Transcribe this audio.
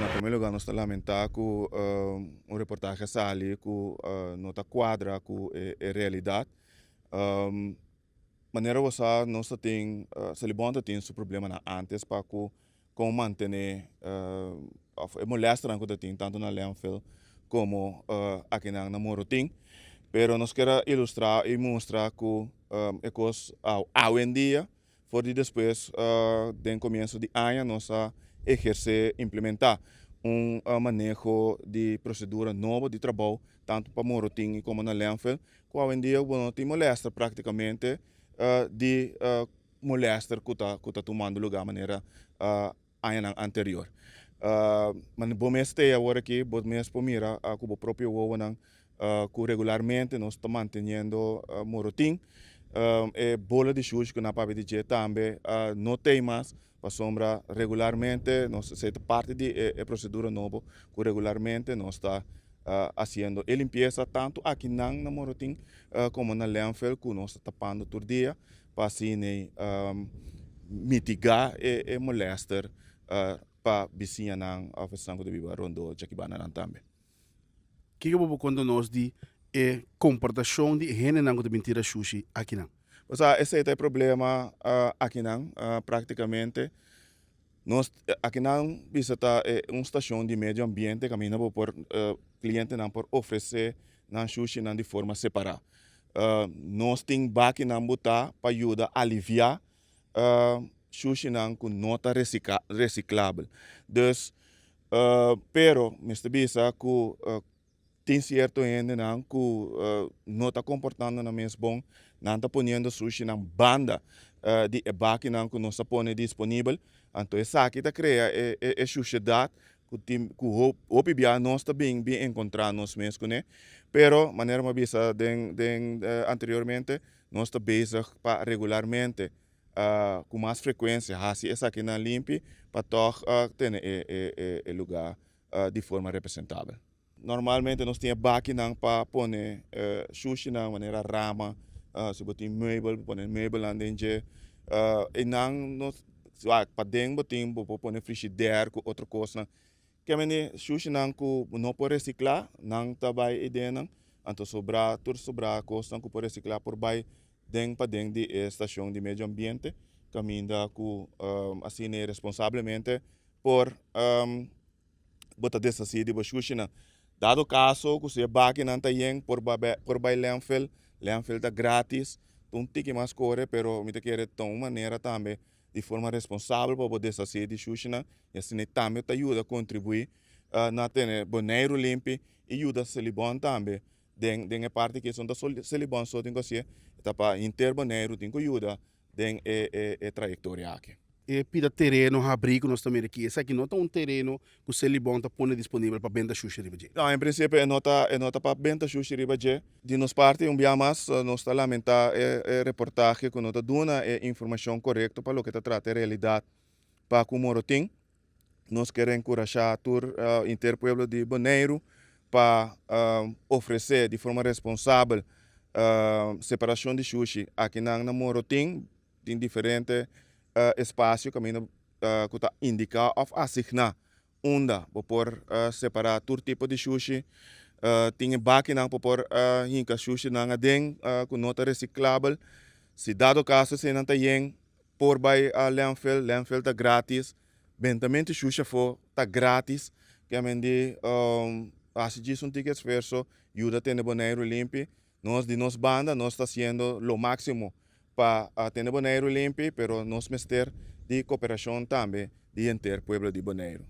Na promé lugá nos ta lamentá ku un reportahe a sali ku no ta kuadra ku e realidat. Manera bo sa nos ta tin, Selibon ta tin su problemanan antes pa ku kon mantené òf e molèsternan ku ta tin tantu na landfill komo akinan na Morotin. Pero nos kier a ilustrá i mustra ku e kos awendia for di despues den komienso di aña nos a ehersé, implementá un maneho di prosedura nobo di trabou tantu pa Morotin i komo na landfill ku awendia bo no tin molèster praktikamente di molèster ku ta ku ta tumando lugá manera añanan anterior. Ma bo mes stay awor aki, bo mes por mira ku bo propio wowonan ku regularmente nos ta manteniendo morotin. E bola di shushi ku nan papia di dje tambe no tei mas pasobra regularmente nos esei ta parti di e prosedura nobo ku regularmente nos ta hasiendo e limpiesa tantu akinan na morotin komo na landfill ku nos ta tapando tur dia. Pa asina mitigá e molèster pa bisiñanan òf esnan ku ta biba rondó djakibananan tambe. Kiko bo por konta nos di e komportashon di e hendenan ku ta bin tira shushi akinan? Osea, esei ta e problema akinan praktikamente. Nos akinan bisa ta e un stashon di medio ambiente kaminda bo por klientenan por ofresé nan shushinan di forma separá. Nos tin bakinan botá pa yuda aliviá shushinan ku no ta resiklabel. Dus, pero mester bisa ku Tin sierto hendenan ku no ta komportando nan mes bon, nan ta poniendo sushinan banda di e bakinan ku nos ta pone disponibel, anto esaki ta krea e shushedat ku tin ku hopi bia nos ta bin bin enkontrá nos mes kuné. Pero manera mi a bisa den den anteriormente nos ta bezig pa regularmente ku mas frekuensia hasi esakinan limpi pa tòg tene e lugá di forma representabel. Normalmente nos tin e bakinan pa pone shushinan manera rama, si bo tin meubel bo pone meubelnan den dje. Einan nos paden bo tin bo por pone frishider ku otro kosnan. Ke mende shushinan ku bo no por resiklá nan ta bai eidennan, anto sobrá tur sobrá kosnan ku por resiklá por bai den paden di e stashon di medio ambiente kaminda ku asina e responsablemente por bo ta deshasí di bo shushinan. Dado kaso ku si e bakinan ta yen por por bai landfill, landfill ta gratis, ta un tiki mas kore pero mi ta kere ta un manera tambe di forma responsabel pa bo deshasí di shushinan i asina tambe ta yuda kontribuí na tene Boneiru limpi i yuda Selibon tambe den den e parti ke esei no ta Selibon so tin ku hasié, ta pa henter Boneiru tin ku yuda den e e trayektoria aki. E pida tereno habrí ku nos ta mira aki, esaki no ta un tereno ku Selibon ta pone disponibel pa benta shushi riba dje? No, en prinsipio e no ta e no ta pa benta shushi riba dje. Di nos parti un bia mas nos ta lamentá e e reportahe ku no ta duna e informashon korekto pa loke ta trata e realidat pa ku Morotin. Nos kier enkurashá tur henter pueblo di Boneiru pa ofresé di forma responsabel separashon di shushi. Akinan na Morotin tin diferente espasio kaminda ku ta indiká òf asigná unda bo por separá tur tipo di shushi. Tin e bakinan ku bo por hinka shushinan aden ku no ta resiklabel. Si dado kaso eseinan ta yen por bai landfill, landfill ta gratis, bentamentu shushi afó ta gratis, kiamen di hasi djis un tiki esfuerso yuda tene Boneiru limpi, nos di nos banda nos ta hasiendo lo máksimo pa tene Boneiru limpi, pero nos mester di koperashon tambe di henter pueblo di Boneiru.